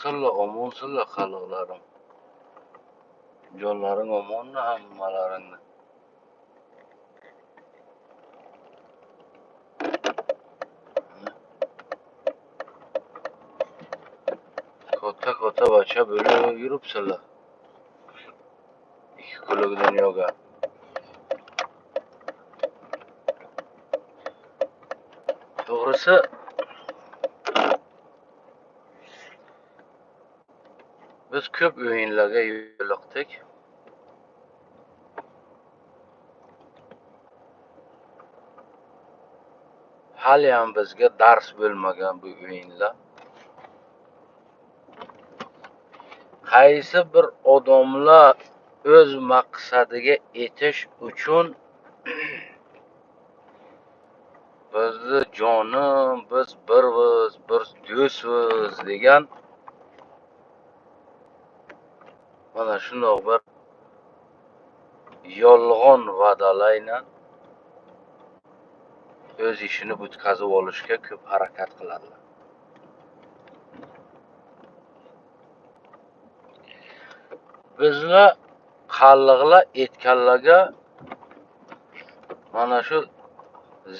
Silla omonsizlar qalliqlarim. Jonlaring omonmi hammalaringni? Katta katta bacha bo'lib yuribsizlar. Ikki kunlik dunyoga. To'g'risi biz ko'p o'yinlarga yo'liqdik. Haliyam bizga dars bo'lmagan bu o'yinlar. Qaysi bir odamlar o'z maqsadiga yetish uchun bizni jonim, biz birmiz, biz do'stmiz degan mana shundoq bir yolg'on va'dalarla o'z ishini butkazib olishga ko'p harakat qiladilar. Bizlar qalliqlar etganlarga mana shu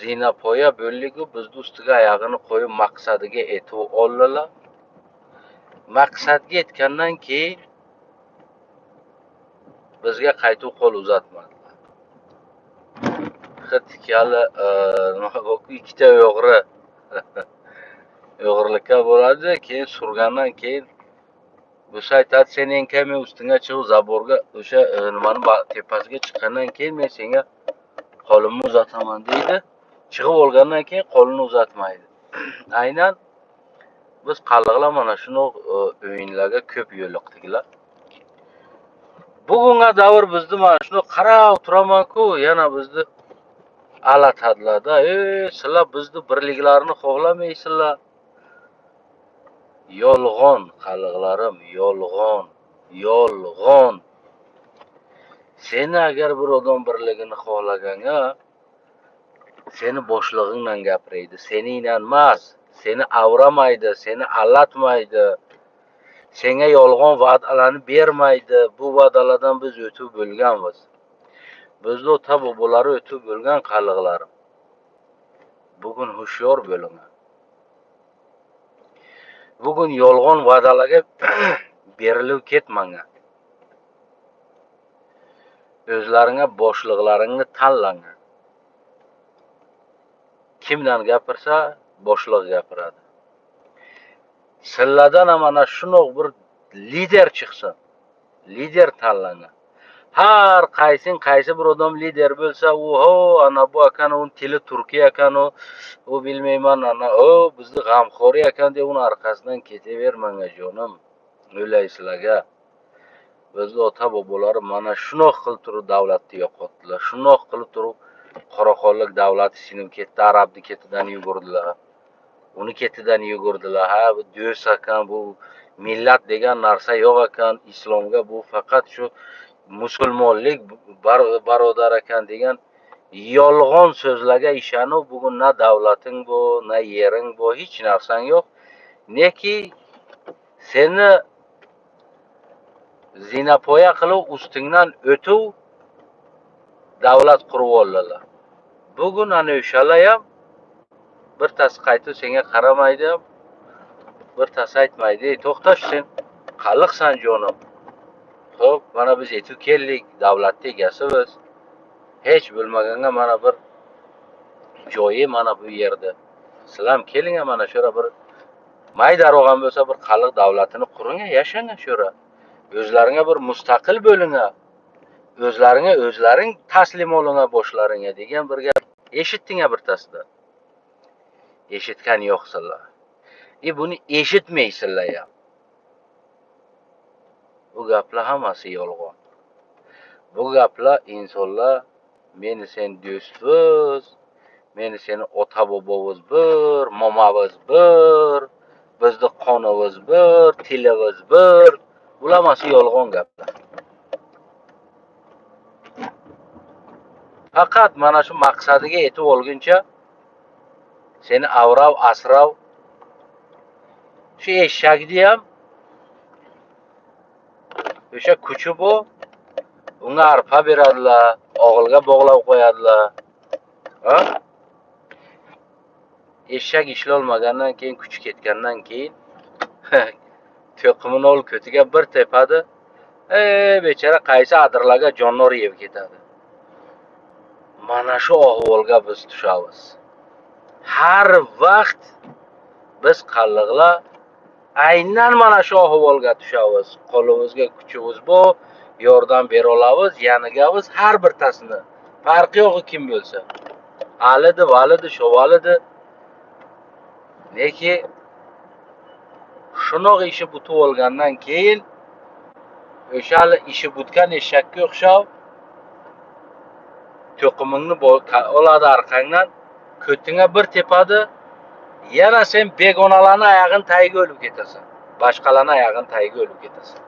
zinapoya bo'ldiku, bizni ustiga oyog'ini qo'yib maqsadiga yetib oldilar. Maqsadga yetgandan keyin bizga qaytib qo'l uzatmadilar. Xitkali ikkita o'g'ri o'g'irlikka bo'ladi, keyin surgandan keyin o'sha aytadi, sen enka men ustingga chiqib zaborga o'sha nimani tepasiga chiqqandan keyin men senga qo'limni uzataman deydi. Chiqib olgandan keyin qo'lini uzatmaydi. Aynan biz qalliqlar mana shuni o'yinlarga ko'p yo'liqdiklar. Bugunga davr bizni mana shuni qarab turaman-ku, yana bizni alatadilar-da. Sizlar bizni birliklarini xohlamaysizlar. Yolg'on qalliqlarim, yolg'on, yolg'on. Seni agar bir odam birligini xohlaganga, seni boshlig'ingdan gapiraydi, seningdan emas, seni avramaydi, seni allatmaydi, senga yolg'on va'dalarni bermaydi. Bu va'dalardan biz o'tib bo'lganmiz. Bizni ota bobolari o'tib bo'lgan qalliqlarim. Bugun hushyor bo'ling. Bugun yolg'on va'dalarga berilib ketmang. O'zlaringga boshliqlaringni tanlang. Kimdan gapirsa, boshliq gapiradi. Sizlardan ham mana shundoq bir lider chiqsin. Lider tanlang. Har qaysing qaysi bir odam lider bo'lsa, u ho, ana bu ekan, uni tili turkiy ekan, u bilmayman, ana o bizni g'amxo'ri ekan deb uni orqasidan ketavermang jonim. O'laysizlarga. Bizni ota bobolari mana shundoq qilib turib davlatni yo'qotdilar. Shundoq qilib turib Qoraxonlik davlati sinib ketdi, arabni ketidan yugurdilar. Uni ketidan yugurdilar. Ha, bu do'st ekan, bu millat degan narsa yo'q ekan, islomga bu faqat shu musulmonlik barodar ekan degan yolg'on so'zlarga ishonib, bugun na davlating bu, na yering bu, hech narsang yo'q. Neki seni zinapoya qilib ustingdan o'tib davlat qurib oldilar. Bugun ana o'shalar ham birtasi qaytib senga qaramaydi ham, birtasi aytmaydi, "Ey, to'xtash sen, qalliqsan jonim. Xo'p, mana biz yetib keldik, davlatni egasimiz. Hech bo'lmaganga mana bir joyi mana bu yerda. Sizlar ham keling, mana shu yerda bir maydaroq ham bo'lsa bir qalliq davlatini quring, yashang shu yerda. O'zlaringga bir mustaqil bo'ling, o'zlaringga o'zlaring taslim olinglar boshlaringga" degan bir gap eshitding birtasida. Eshitgan yo'qsizlar. Buni eshitmaysizlar ham. Bu gaplar hammasi yolg'on. Bu gaplar insonlar meni sen do'stmiz, meni seni ota bobomiz bir, momamiz bir, bizni qonimiz bir, tilimiz bir. Bular hammasi yolg'on gaplar. Faqat mana shu maqsadiga yetib olguncha seni avrab, asrab shu eshakni ham O'sha kuchi bu, unga arpa beradilar, og'ilga bog'lab qo'yadilar. Ha? Eshak ishlolmagandan keyin, kuchi ketgandan keyin to'qimini olib ko'tiga bir tepadi. Ey bechora, qaysi adirlarga jonivor yeb ketadi. Mana shu ahvolga biz tushamiz. Har vaqt biz qalliqlar aynan mana shu ahvolga tushamiz. Qo'limizga kuchimiz bor, yordam bera olamiz, yanigamiz har birtasini. Farqi yo'q kim bo'lsa. Alidi, validi, shovalidi. Lekin shunoq ishi bitib olgandan keyin o'sha ishi bitgan eshakka o'xshab to'qimingni oladi orqangdan, ko'tingga bir tepadi, yana sen begonalarni oyog'ini tagiga o'lib ketasan. Boshqalarni oyog'ini tagiga o'lib ketasan.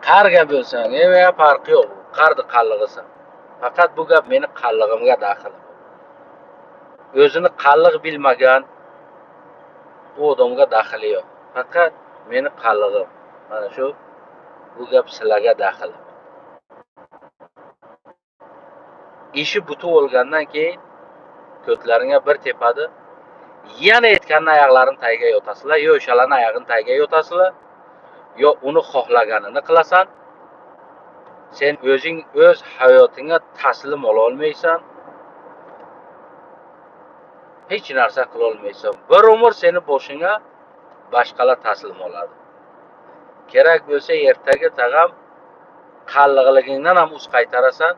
Qarga bo'lsang, farqi yo'q. Qardi qallig'isan. Faqat bu gap meni qallig'imga daxl. O'zini qalliq bilmagan bu odamga daxli yo'q. Faqat meni qallig'im. Mana shu bu gap sizlarga daxl. Ishi bitib olgandan keyin ko'tlaringga bir tepadi. Yana aytganni oyoqlarini tagiga yotasizlar, yo o'shalarni oyog'ini tagiga yotasizlar, yo uni xohlaganini qilasan. Sen o'zing o'z hayotingga taslim ola olmaysan. Hech narsa qila olmaysan. Bir umr seni boshingga boshqalar taslim oladi. Kerak bo'lsa ertaga tag'am qalliqligingdan ham uz qaytarasan.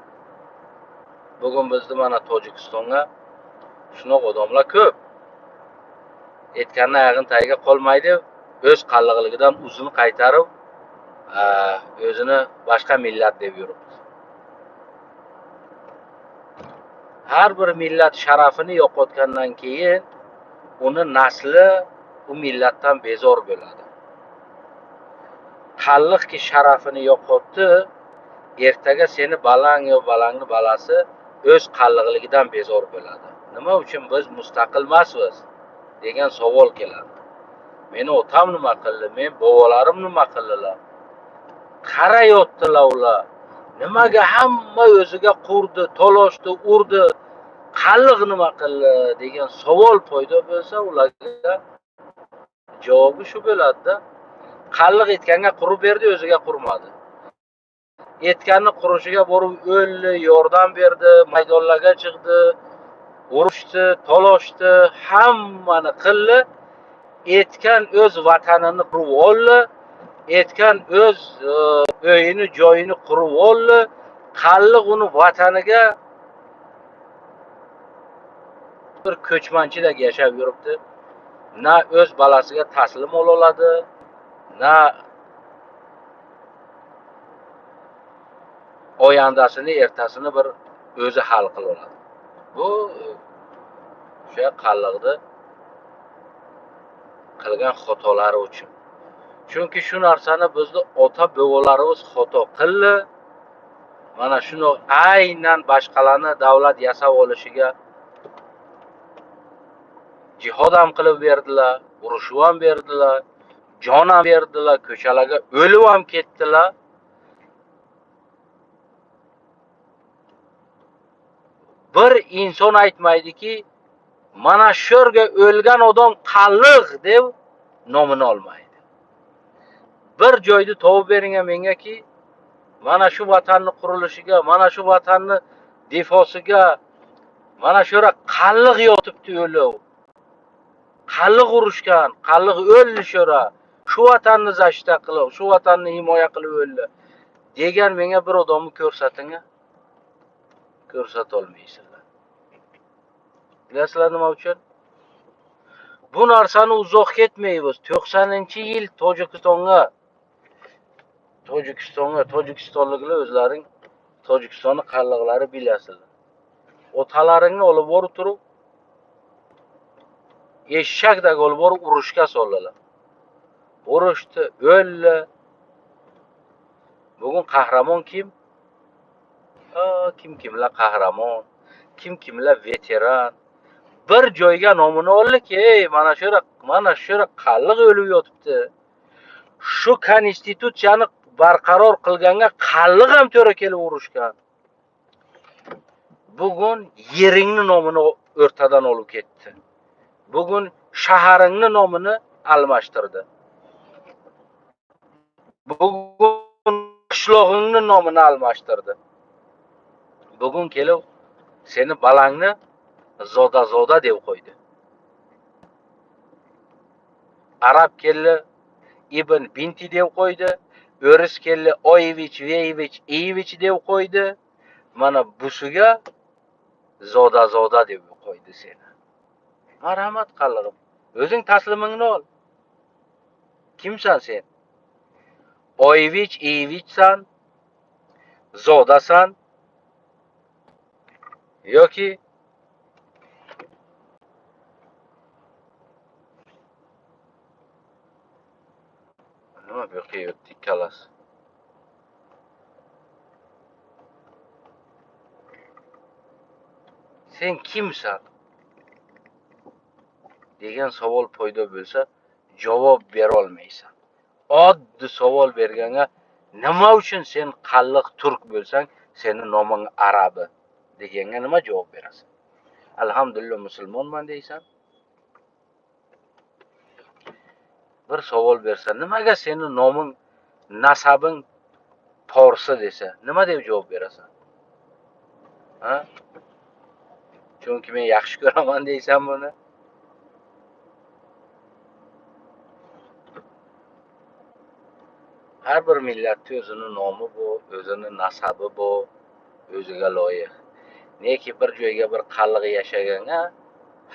Bugun bizni mana Tojikistonga shunaqa odamlar ko'p. Aytganni oyog'ini tagiga qolmaydi, o'z qalliqligidan uzini qaytarib, o'zini boshqa millat deb yuribdi. Har bir millat sharafini yo'qotgandan keyin uni nasli u millatdan bezor bo'ladi. Qalliqki sharafini yo'qotdi, ertaga seni balang yo balangni balasi o'z qalliqligidan bezor bo'ladi. Nima uchun biz mustaqil emasmiz degan savol keladi. Meni otam nima qildi? Men bobolarim nima qildilar? Qarayotdilar ular. Nimaga hamma o'ziga qurdi, tolashdi, urdi? Qalliq nima qildi degan savol paydo bo'lsa, ularga javobi shu bo'ladi-da. Qalliq etganga qurib berdi, o'ziga qurmadi. Etganni qurishiga borib o'ldi, yordam berdi, maydonlarga chiqdi, urushdi, tolashdi, hammani qildi. Etgan o'z vatanini qurib oldi, etgan o'z uyini, joyini qurib oldi. Qalliq uni vataniga bir ko'chmanchidek yashab yuribdi. Na o'z balasiga taslim ola oladi, na oyandasini, ertasini bir o'zi hal qila oladi. Bu o'sha qalliqni qilgan xatolari uchun. Chunki shu narsani bizni ota bobolarimiz xato qildi. Mana shuni aynan boshqalarni davlat yasab olishiga jihod ham qilib berdilar, urushib ham berdilar, jon ham berdilar, ko'chalarga o'lib ham ketdilar. Bir inson aytmaydiki, mana shu yerga o'lgan odam qalliq deb nomini olmaydi. Bir joyda topib bering mengaki, mana shu vatanni qurilishiga, mana shu vatanni difosiga, mana shu yerga qalliq yotibdi o'lib. Qalliq urushgan, qalliq o'ldi shu yerga. Shu vatanni zashta qilib, shu vatanni himoya qilib o'ldi degan menga bir odamni ko'rsating, ko'rsata olmaysizlar. Bilasizlar nima uchun? Bu narsani uzoq ketmaymiz. 90-yil Tojikistonga, tojikistonliklar o'zlaring Tojikistonni qalliqlari bilasizlar. Otalaringni olib borib turib eshakdek olib borib urushga soldilar. Urushdi, o'ldi. Bugun qahramon kim? Kim kimlar qahramon, kim kimlar veteran. Bir joyga nomini oldiki, ey, mana shu yerda qalliq o'lib yotibdi. Shu konstitutsiyani barqaror qilganga qalliq ham to'g'ri kelib urushgan. Bugun yeringni nomini o'rtadan olib ketdi. Bugun shaharingni nomini almashtirdi. Bugun qishlog'ingni nomini almashtirdi. Bugun kelib seni balangni zoda-zoda deb qo'ydi. Arab keldi Ibn Binti deb qo'ydi. O'ris keldi Oyevich, Veyevich, Eyevich deb qo'ydi. Mana busiga zoda-zoda deb qo'ydi seni. Marhamat qallig'im. O'zing taslimingni ol. Kimsan sen? Oyevich, Eyevichsan, zodasan yoki nima bu yoqqa yotdi ikkalasi? Sen kimsan degan savol paydo bo'lsa, javob bera olmaysan. Oddiy savol berganga nima uchun sen qalliq turk bo'lsang, seni noming arabi deganga nima javob berasan? Alhamdulillah musulmonman deysan. Bir savol bersa, nimaga seni noming, nasabing porsi desa, nima deb javob berasan? Ha? Chunki men yaxshi ko'raman deysan buni. Har bir millatning o'zini nomi bu, o'zini nasabi bu, o'ziga loyiq. Neki bir joyga bir qalliq yashaganga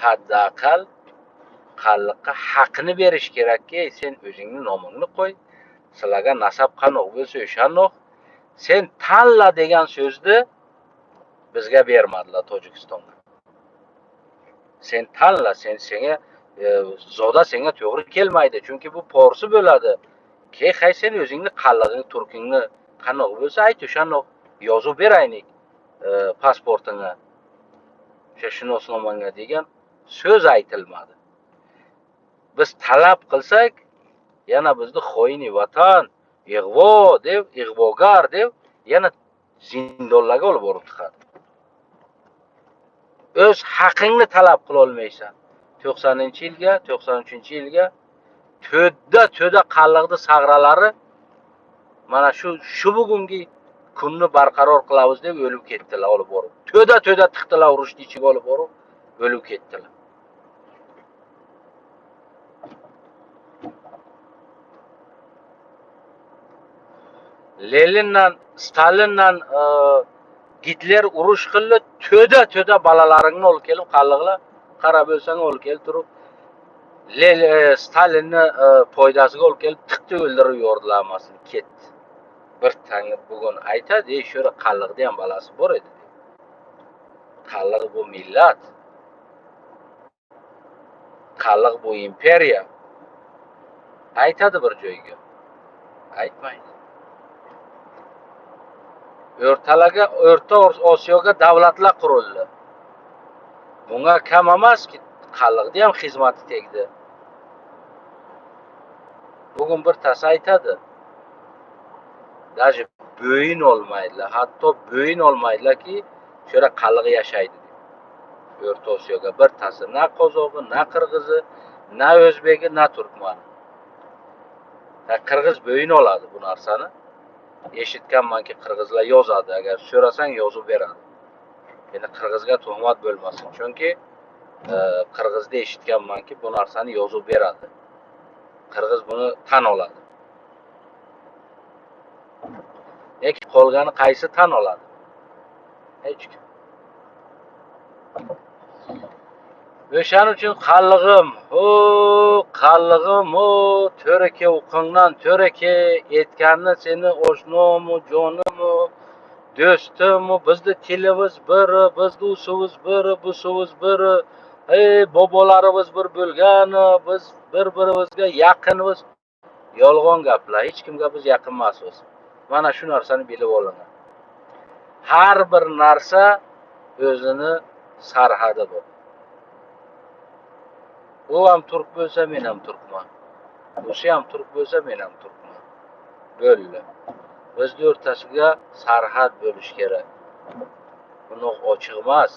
haddi aqal qalliqqa haqini berish kerakki, sen o'zingni nomingni qo'y, sizlarga nasab qanoq bo'lsa o'shanoq, sen tanla degan so'zni bizga bermadilar Tojikistonga. Sen tanla, sen senga zoda senga to'g'ri kelmaydi, chunki bu porsi bo'ladi. Ke hay sen o'zingni qallig'ing, turkingni qanoq bo'lsa ayt, o'shanoq yozib beraylik pasportingga, o'sha shunosnomangga degan so'z aytilmadi. Biz talab qilsak, yana bizni xoini vatan, ig'vo deb, ig'vogar deb yana zindonlarga olib borib tiqadi. O'z haqingni talab qila olmaysan. 90-yilga, 93-yilga to'da-to'da qalliqni sag'ralari mana shu bugungi kunni barqaror qilamiz deb o'lib ketdilar, olib borib. To'da-to'da tiqdilar, urushni ichiga olib borib, o'lib ketdilar. Lenindan, Stalindan Gitler urush qildi, to'da-to'da bolalaringni olib kelib qalliqlar, qarab o'lsang olib kelib turib Stalinni foydasiga olib kelib tiqdi, o'ldirib yubordilar hammasini, ketdi. Bir tanga bugun aytadi, shu yerda qalliqda ham balasi bor edi. Qalliq bu millat. Qalliq bu imperiya. Aytadi bir joyga. Aytmaydi. O'rtalaga, O'rta Osiyoga davlatlar qurildi. Bunga kam emaski, qalliqda ham xizmati tegdi. Bugun bir tasa aytadi. Даже bo'yin olmaydilar, hatto bo'yin olmaydilarki, shu yerda qalliq yashaydi deb. O'rta Osiyoga bir tasa na qozog'i, na qirg'izi, na o'zbegi, na turkmani. Qirg'iz bo'yin oladi bu narsani. Eshitganmanki qirg'izlar yozadi, agar so'rasang yozib beradi. Endi qirg'izga tuhmat bo'lmasin, chunki qirg'izda eshitganmanki bu narsani yozib beradi. Qirg'iz buni tan oladi. Lekin qolgani qaysi tan oladi? Hech kim. O'shaning uchun qallig'im, o qallig'im, o to'rake o'qingdan to'rake aytganni seni oshnomu, jonimu, do'stimu, bizni tilimiz biri, bizni usimiz biri, busimiz biri, ey bobolarimiz bir bo'lgani, biz bir-birimizga yaqinmiz. Yolg'on gaplar, hech kimga biz yaqin emasmiz. Mana shu narsani bilib oling. Har bir narsa o'zini sarhadi bor. U ham turk bo'lsa, men ham turkman. O'sha ham turk bo'lsa, men ham turkman. Bo'ldi. Bizni o'rtasiga sarhad bo'lish kerak. Buni ochiq emas.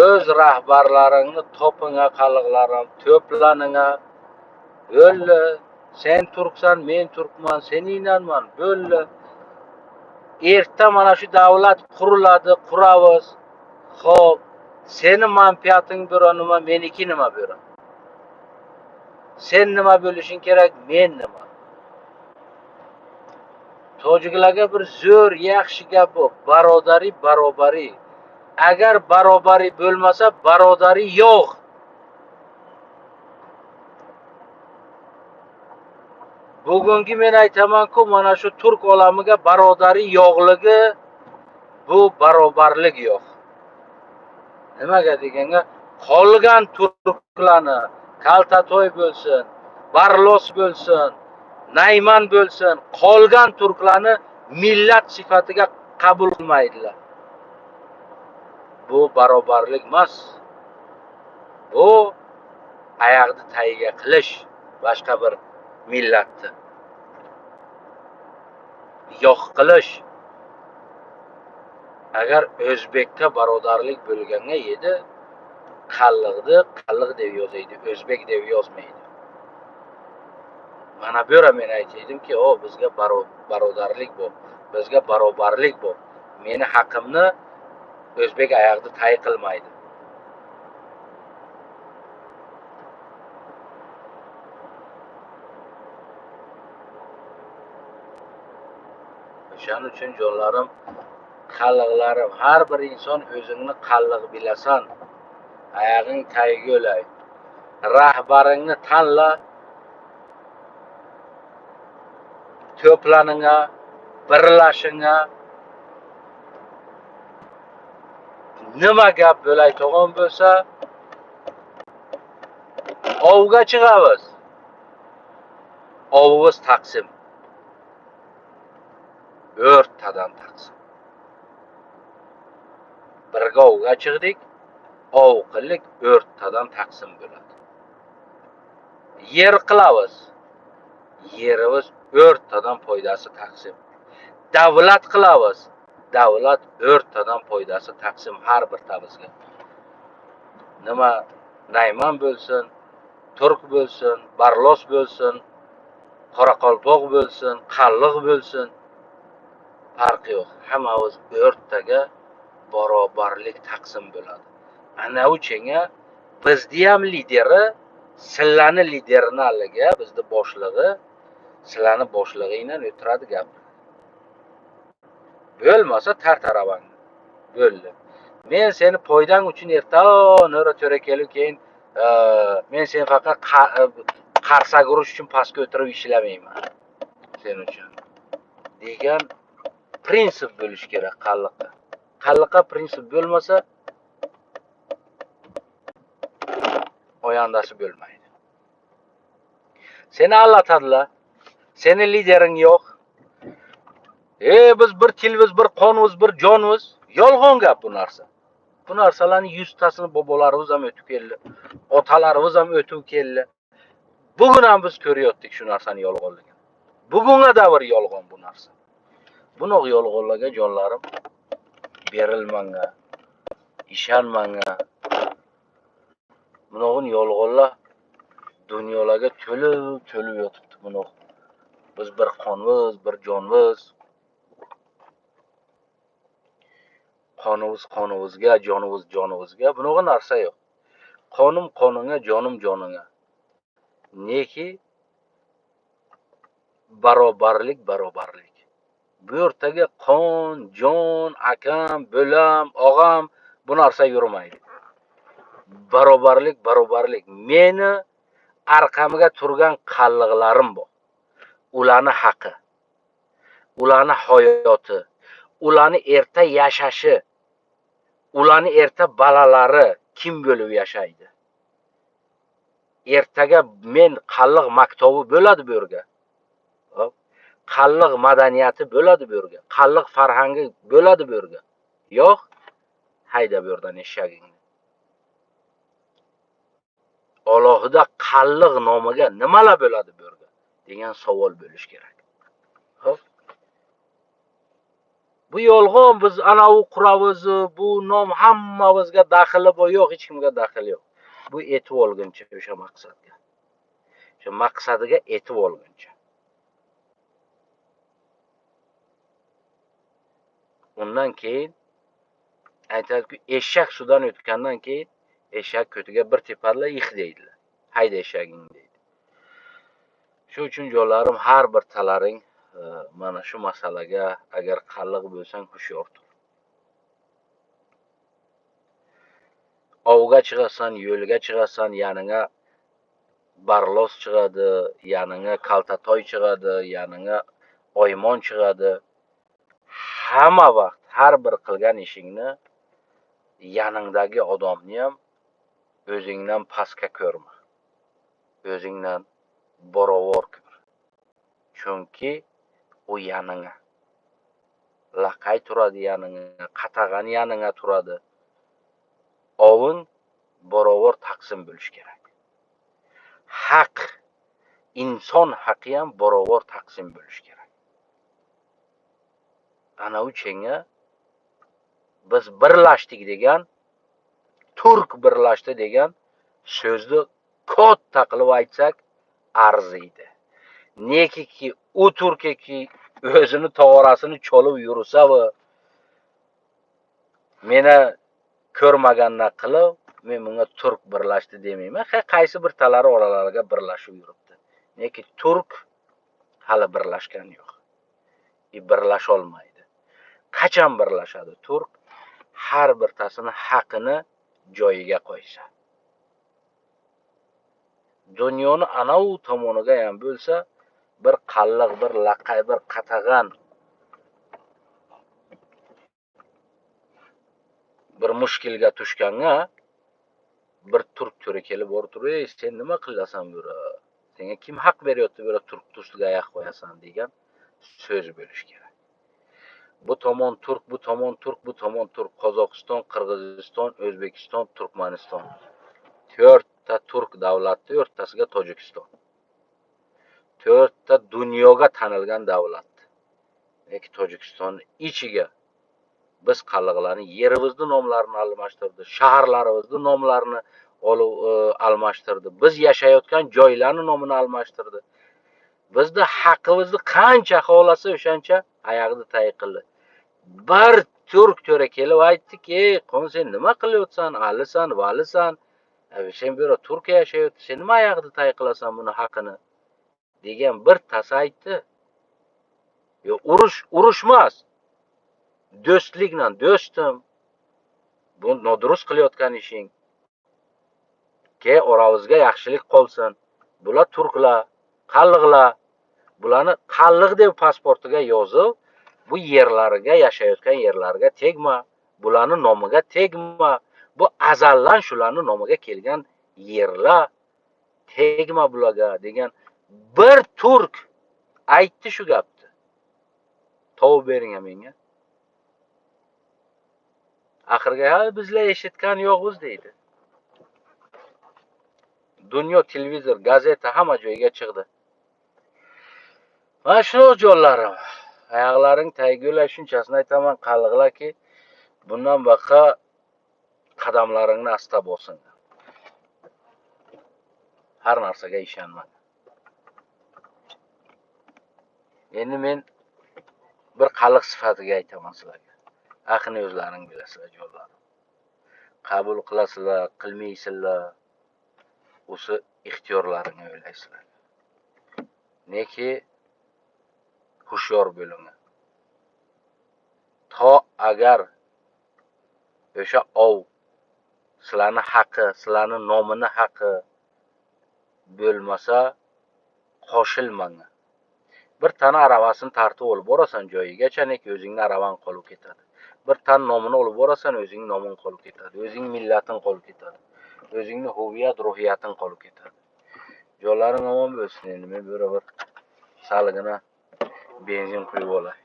O'z rahbarlaringni topinga, qalliqlarim, to'planinga. Bo'ldi. Sen turksan, men turkman, sen inanman. Bo'ldi. Erta mana shu davlat quriladi, quramiz. Xo'p, seni manfaating bera nima, meniki nima bera? Sen nima bo'lishing kerak, men nima? Tojiklarga bir zo'r yaxshi gap bu. Barodari, barobari. Agar barobari bo'lmasa, barodari yo'q. Bugungi men aytaman-ku, mana shu turk olamiga barodari yo'qligi, bu barobarlik yo'q. Nimaga deganga, qolgan turklarni Kaltatoy bo'lsin, Barlos bo'lsin, Nayman bo'lsin, qolgan turklarni millat sifatiga qabul qilmaydilar. Bu barobarlik emas. Bu ayaqni tagiga qilish boshqa bir millatni yo'q qilish. Agar o'zbekka barodarlik bo'lganga edi, qalliqni qalliq deb yozaydi, o'zbek deb yozmaydi. Mana bu yerda men aytdimki, o bizga barodarlik bu, bizga barobarlik bu. Meni haqimni o'zbek ayaqni tay qilmaydi. O'shaning uchun jonlarim, qalliqlarim, har bir inson o'zingni qalliq bilasan. Ayog'ing tagiga o'lay. Rahbaringni tanla. To'planinga, birlashinga. Nima gap bo'layotgan bo'lsa, ovga chiqamiz. Ovimiz taqsim. O'rtadan taqsim. Birga ovga chiqdik, ov qildik, o'rtadan taqsim bo'ladi. Yer qilamiz. Yerimiz o'rtadan foydasi taqsim. Davlat qilamiz. Davlat o'rtadan foydasi taqsim har bir tabizga. Nima Nayman bo'lsin, turk bo'lsin, Barlos bo'lsin, Qoraqalpoq bo'lsin, qalliq bo'lsin, farqi yo'q. Hammamiz o'rtaga barobarlik taqsim bo'ladi. Ana uchinga bizni ham lideri, sizlarni liderini aliga, bizni boshlig'i, sizlarni boshlig'ingdan o'tiradi gap. Bo'lmasa tartaravang. Bo'ldi. Men seni foydang uchun erta to'ra kelib keyin men seni faqat qarsak urish uchun pastga o'tirib ishlamayman. Sen uchun degan prinsip bo'lish kerak qalliqqa. Qalliqqa prinsip bo'lmasa oyandasi bo'lmaydi. Seni allatadilar. Seni lidering yo'q. Biz bir tilimiz, bir qonimiz, bir jonimiz. Yolg'on gap bu narsa. Bu narsalarni 100 tasini bobolarimiz ham o'tib keldi. Otalarimiz ham o'tib keldi. Bugun ham biz ko'rayotdik shu narsani yolg'onligini. Bugunga davr yolg'on bu narsa. Bunoq yolg'onlarga jonlarim berilmanga, ishonmanga. Bunog'in yolg'onlar dunyolarga to'lib yotibdi bunoq. Biz bir qonmiz, bir jonmiz. Qonimiz qonimizga, jonimiz jonimizga. Bunaqa narsa yo'q. Qonim qoningga, jonim joningga. Neki barobarlik barobarlik. Bu yerdaga qon, jon, akam, bo'lam, og'am bu narsa yurmaydi. Barobarlik barobarlik. Meni arqamga turgan qalliqlarim bor. Ularni haqi, ularni hayoti, ularni erta yashashi, ularni erta bolalari kim bo'lib yashaydi? Ertaga men qalliq maktabi bo'ladi bu yerga. Qalliq madaniyati bo'ladi bu yerga. Qalliq farhangi bo'ladi bu yerga. Yo'q, Hayda bu yerdan eshagingni. Alohida qalliq nomiga nimalar bo'ladi bu yerda degan savol bo'lish kerak. Xo'p. Bu yolg'on, biz ana u quramiz, bu nom hammamizga daxli bor, yo'q, hech kimga daxli yo'q. Bu etib olguncha o'sha maqsadga. O'sha maqsadiga etib olguncha. Undan keyin aytadiki, eshak sudan o'tgandan keyin eshak ko'tiga bir tepadilar, yix deydilar. Hayda eshaging deydi. Shu uchun jonlarim, har bir talaring mana shu masalaga agar qalliq bo'lsang hushyor tur. Ovga chiqasan, yo'lga chiqasan, yaningga barlos chiqadi, yaningga kaltatoy chiqadi, yaningga oymon chiqadi. Hamma vaqt har bir qilgan ishingni yaningdagi odamni ham o'zingdan pastga ko'rma. O'zingdan barobar ko'r. Chunki u yaningga laqay turadi, yaningga qatag'an yaningga turadi. Ovun barobar taqsim bo'lish kerak. Haq, inson haqi ham barobar taqsim bo'lish kerak. Ana u chenga biz birlashdik degan, turk birlashdi degan so'zni katta qilib aytsak arziydi. Nekiki u turkiki o'zini tog'orasini cholib yursa va meni ko'rmaganna qilib, men bunga turk birlashdi demayman. Qaysi bir talari oralariga birlashib yuribdi. Neki turk hali birlashgan yo'q. Birlasha olmaydi. Qachon birlashadi turk? Har birtasini haqini joyiga qo'ysa. Dunyoni ana u tomoniga ham bo'lsa, bir qalliq, bir laqay, bir qatag'an, bir mushkilga tushganga bir turk to'ra kelib borib turib, "Ey, sen nima qilasan bu yerda? Senga kim haq beryapti bu yerda turk tustiga oyoq qo'yasan?" degan so'z bo'lish kerak. Bu tomon turk, bu tomon turk, bu tomon turk, Qozog'iston, Qirg'iziston, O'zbekiston, Turkmaniston. To'rtta turk davlati, o'rtasiga Tojikiston. To'rtta dunyoga tanilgan davlat. Lekin Tojikiston ichiga biz qalliqlarni yerimizni nomlarini almashtirdi, shaharlarimizni nomlarini olib almashtirdi. Biz yashayotgan joylarning nomini almashtirdi. Bizni haqimizni qancha xohlasa o'shancha oyog'ini tay qildi. Bir turk to'ra kelib aytdiki, "Ey, qon, sen nima qilyapsan? Alisan, valisan. Sen bu yerda Turkiya yashayapsan, sen nima oyog'ini tay qilasan buni haqini?" degan bir tasa aytdi. Yo, urush urushmas. Do'stlikla, do'stim, bu nodurust qilayotgan ishing. Ke oramizga yaxshilik qolsin. Bular turklar, qalliqlar. Bularni qalliq deb pasportiga yozib, bu yerlariga, yashayotgan yerlariga tegma, bularni nomiga tegma. Bu azaldan shularning nomiga kelgan yerlar, tegma bularga degan bir turk aytdi shu gapni. Topib bering menga. Oxirgi, ha, bizlar eshitgan yo'qmiz deydi. Dunyo televizor, gazeta hamma joyga chiqdi. Mana shu jonlarim, oyoqlaring taygula, shunchasini aytaman, qalliqlarki, bundan baqa qadamlaringni asta bosin. Har narsaga ishonma. Endi men bir qalliq sifatiga aytaman sizlarga. Aqlni o'zlaring bilasizlar, jonlarim. Qabul qilasizlar, qilmaysizlar, o'sha ixtiyorlaringni o'ylaysizlar. Neki hushyor bo'ling. To agar o'sha ov sizlarning haqi, sizlarning nomini haqi bo'lmasa, qo'shilmang. Bir tana aravasini tartib olib borasan joyigacha, neki o'zingning aravang qolib ketadi. Bir tan nomini olib borasan, o'zingning noming qolib ketadi, o'zing millating qolib ketadi, o'zingning huviyat, ruhiyating qolib ketadi. Jonlaring omon bo'lsin. Endi men bu yerga bir salgina benzin quyib olay.